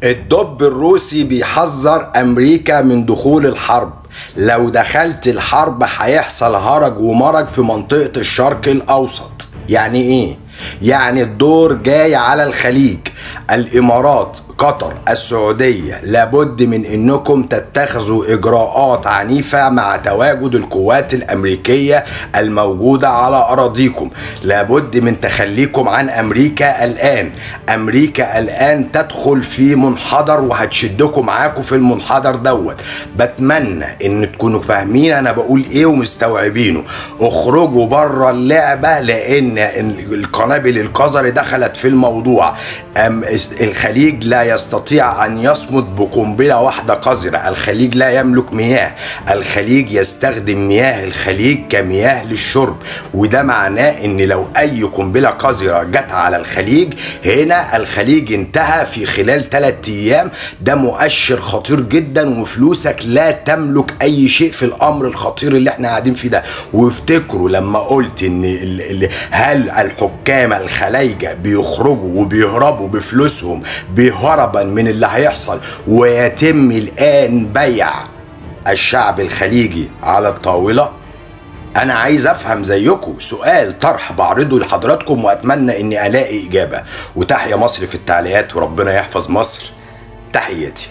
الدب الروسي بيحذر أمريكا من دخول الحرب. لو دخلت الحرب هيحصل هرج ومرج في منطقة الشرق الأوسط. يعني إيه؟ يعني الدور جاي على الخليج، الإمارات، قطر، السعودية. لابد من انكم تتخذوا اجراءات عنيفة مع تواجد القوات الامريكية الموجودة على اراضيكم. لابد من تخليكم عن امريكا الان. امريكا الان تدخل في منحدر وهتشدكم معاكم في المنحدر دوت. بتمنى ان تكونوا فاهمين انا بقول ايه ومستوعبينه. اخرجوا بره اللعبة لان القنابل القذرة دخلت في الموضوع. الخليج لا يستطيع أن يصمد بقنبلة واحدة قذرة. الخليج لا يملك مياه، الخليج يستخدم مياه الخليج كمياه للشرب، وده معناه ان لو اي قنبلة قذرة جت على الخليج هنا الخليج انتهى في خلال 3 ايام. ده مؤشر خطير جدا، وفلوسك لا تملك اي شيء في الامر الخطير اللي احنا قاعدين فيه ده. وافتكروا لما قلت ان هل الحكام الخلايجة بيخرجوا وبيهربوا بفلوسهم بهربا من اللي هيحصل، ويتم الآن بيع الشعب الخليجي على الطاولة؟ أنا عايز أفهم زيكم. سؤال طرح بعرضه لحضراتكم وأتمنى إني ألاقي إجابة. وتحيا مصر في التعليقات، وربنا يحفظ مصر. تحياتي.